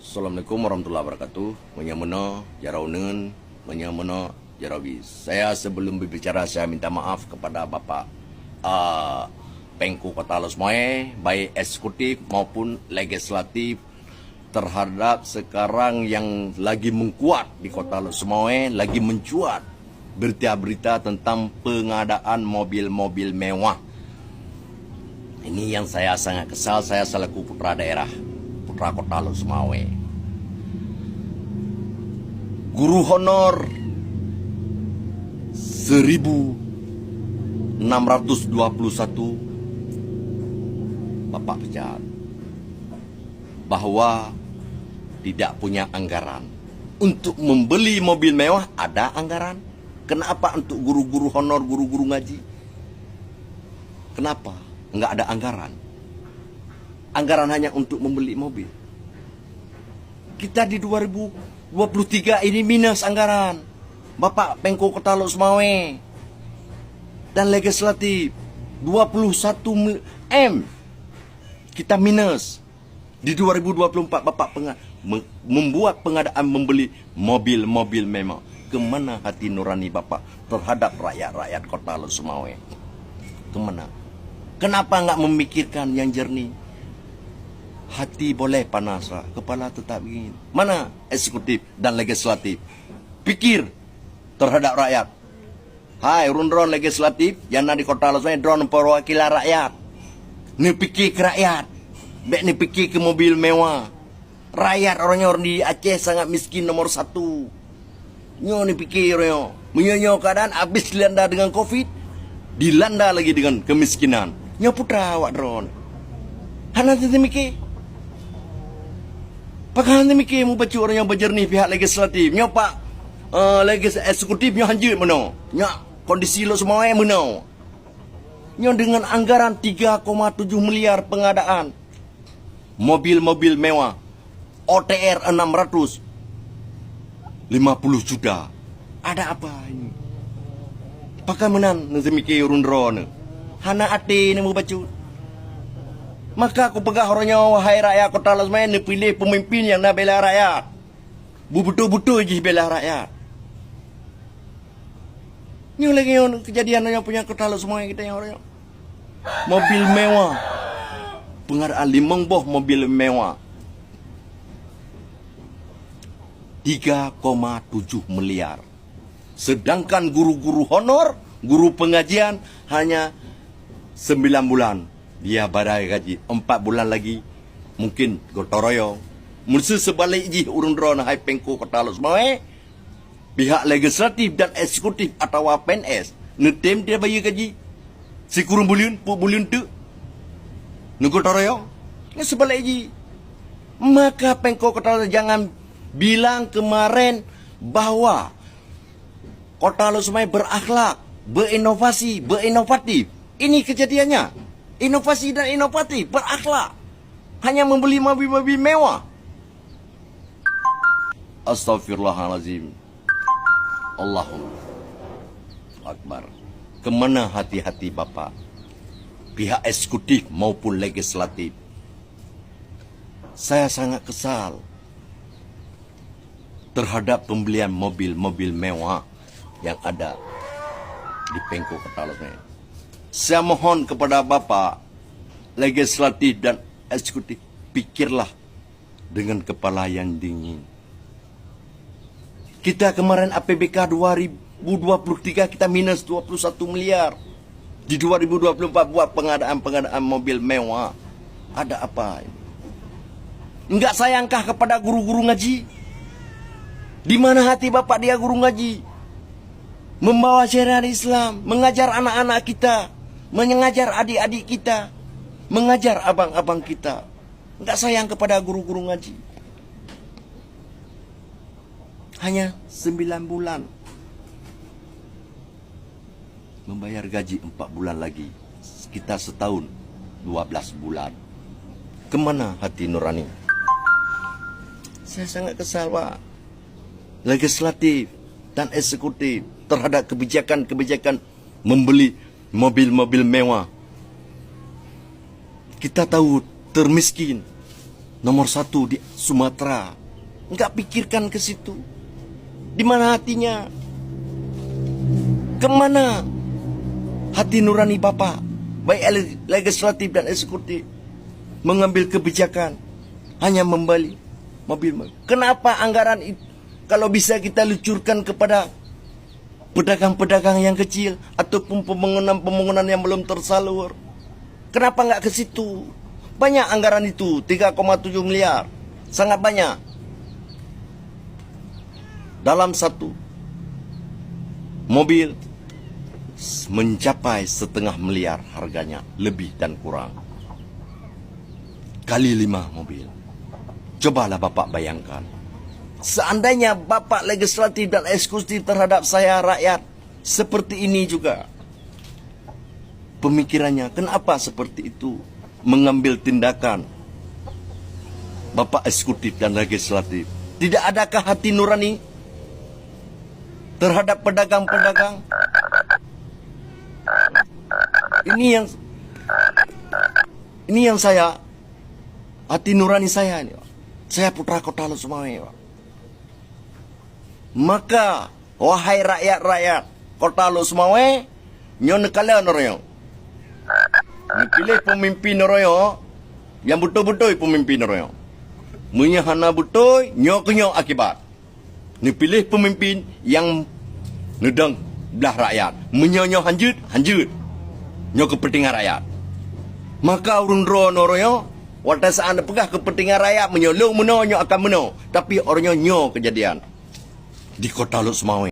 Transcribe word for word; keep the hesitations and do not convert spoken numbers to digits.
Assalamualaikum warahmatullahi wabarakatuh. Meunyoe meunoe jaroe uneuen, meunyoe meunoe jaroe bi. Saya sebelum berbicara, saya minta maaf kepada Bapak, ah, Pengku Kota Lhokseumawe, baik eksekutif maupun legislatif, terhadap sekarang yang lagi mengkuat di Kota Lhokseumawe, lagi mencuat berita-berita tentang pengadaan mobil-mobil mewah. Ini yang saya sangat kesal, saya selaku putra daerah, putra Kota Lhokseumawe. Guru honor seribu enam ratus dua puluh satu, Bapak pecat, bahwa tidak punya anggaran untuk membeli mobil mewah. Ada anggaran. Kenapa untuk guru-guru honor, guru-guru ngaji? Kenapa enggak ada anggaran? Anggaran hanya untuk membeli mobil. Kita di dua ribu dua puluh tiga ini minus anggaran. Bapak Pengku Kota Lhokseumawe dan legislatif, dua puluh satu M kita minus. Di dua ribu dua puluh empat Bapak penga-, me-, membuat pengadaan membeli mobil-mobil mewah. Kemana hati nurani Bapak terhadap rakyat-rakyat Kota Lhokseumawe? Kemana? Kenapa enggak memikirkan yang jernih? Hati boleh panas, kepala tetap dingin. Mana eksekutif dan legislatif? Pikir terhadap rakyat. Hai, ureuëng droen legislatif nyang na di Kota Lhokseumawe, droen perwakilan rakyat. Neupike keu rakyat. Bék neupike keu mobil mewah. Rakyat uroe nyoe di Aceh sangat miskin nomor satu. Nyoe neupike uroe nyoe. Meunyoe nyoe keuadaan habéh dilanda dengan covid, dilanda lagi dengan kemiskinan. Nyoe putra awak droen. Hana teumike. Pakon hana teumike mubacut uroe nyoe beujernih pihak legislatif. Nyoe pak, eh, legis-, eksekutif nyoe hanjeuet meunoe. Nyoe kondisi Lhokseumawe meunoe. Nyoe dengan anggaran tiga koma tujuh miliar pengadaan mobil-mobil mewah, O T R enam ratus lima puluh juta. Ada apa ini? Pakon meunan neuseumiké ureuëng droeneuh? Hana até neumubacut. Maka kupeugah uroe nyoe, wahai rakyat Kota Lhokseumawe, neupiléh peumimpin nyang na bela rakyat. Beubeutôi-beutôi jih bela rakyat. Nyoe lagée nyoe keujadian nyoe punya Kota Lhokseumawe kita nyang uroe nyoe. Mobil mewah. Pengadaan limong boh mobil mewah. Tiga koma tujuh miliar. Sedangkan guru-guru honor, guru pengajian hanya sembilan bulan dia bayar gaji, empat bulan lagi mungkin gotong royong. Meuseu seubalik jih ureuëng droeneuh hai Pengku Kota Lhokseumawe, pihak legislatif dan eksekutif atawa P N S neutem dia bayeue gaji sikureueng buleuen, peuet buleuen teuk, neugotong royong. Nyoe seubalik jih. Maka Pengku Kota Lhokseumawe jangan bilang kemarin bahwa Kota Lhokseumawe berakhlak, berinovasi, berinovatif. Ini kejadiannya. Inovasi dan inovatif, berakhlak. Hanya membeli mobil-mobil mewah. Astagfirullahalazim. Allahu Akbar. Kemana hati-hati Bapak? Pihak eksekutif maupun legislatif. Saya sangat kesal terhadap pembelian mobil-mobil mewah yang ada di Pengku Kota Lhokseumawe. Saya mohon kepada Bapak legislatif dan eksekutif, pikirlah dengan kepala yang dingin. Kita kemarin A P B K dua ribu dua puluh tiga kita minus dua puluh satu miliar. Di dua ribu dua puluh empat buat pengadaan-pengadaan mobil mewah. Ada apa ini? Enggak sayangkah kepada guru-guru ngaji? Di mana hati Bapak dia guru ngaji? Membawa syariat Islam, mengajar anak-anak kita, mengajar adik-adik kita, mengajar abang-abang kita. Enggak sayang kepada guru-guru ngaji? Hanya sembilan bulan. Membayar gaji empat bulan lagi. Sekitar setahun, dua belas bulan. Kemana hati nurani? Saya sangat kesal, Pak. Legislatif dan eksekutif terhadap kebijakan-kebijakan membeli mobil-mobil mewah. Kita tahu termiskin nomor satu di Sumatera. Enggak pikirkan ke situ. Di mana hatinya? Kemana hati nurani Bapak, baik ele-, legislatif dan eksekutif, mengambil kebijakan hanya membeli mobil? Kenapa anggaran itu, kalau bisa kita lucurkan kepada pedagang-pedagang yang kecil ataupun pembangunan-pembangunan yang belum tersalur? Kenapa nggak ke situ? Banyak anggaran itu, tiga koma tujuh miliar. Sangat banyak. Dalam satu mobil s-, mencapai setengah miliar harganya, lebih dan kurang. Kali lima mobil. Cobalah Bapak bayangkan. Seandainya Bapak legislatif dan eksekutif terhadap saya, rakyat, seperti ini juga pemikirannya, kenapa seperti itu mengambil tindakan Bapak eksekutif dan legislatif? Tidak adakah hati nurani terhadap pedagang-pedagang? Ini yang, ini yang saya, hati nurani saya ini, Pak. Saya putra kota Lhokseumawe, Pak. Maka, wahai rakyat-rakyat kota Lhokseumawe, nyoe neukalon uroe nyoe. Neupiléh peumimpin uroe nyoe nyang beutôi-beutôi peumimpin uroe nyoe. Meunyoe hana beutôi, nyoe keuh nyoe akibat. Neupiléh peumimpin nyang neudong blah rakyat. Meunyoe nyoe hanjeuet, hanjeuet. Nyoe keupeuntengan rakyat. Maka ureuëng droeneuh uroe nyoe, watée saát neupeugah keupeuntengan rakyat, meunyoe lôn meunoe, nyoe akan meunoe. Tapi uroe nyoe, nyoe keujadian di kota Lhokseumawe.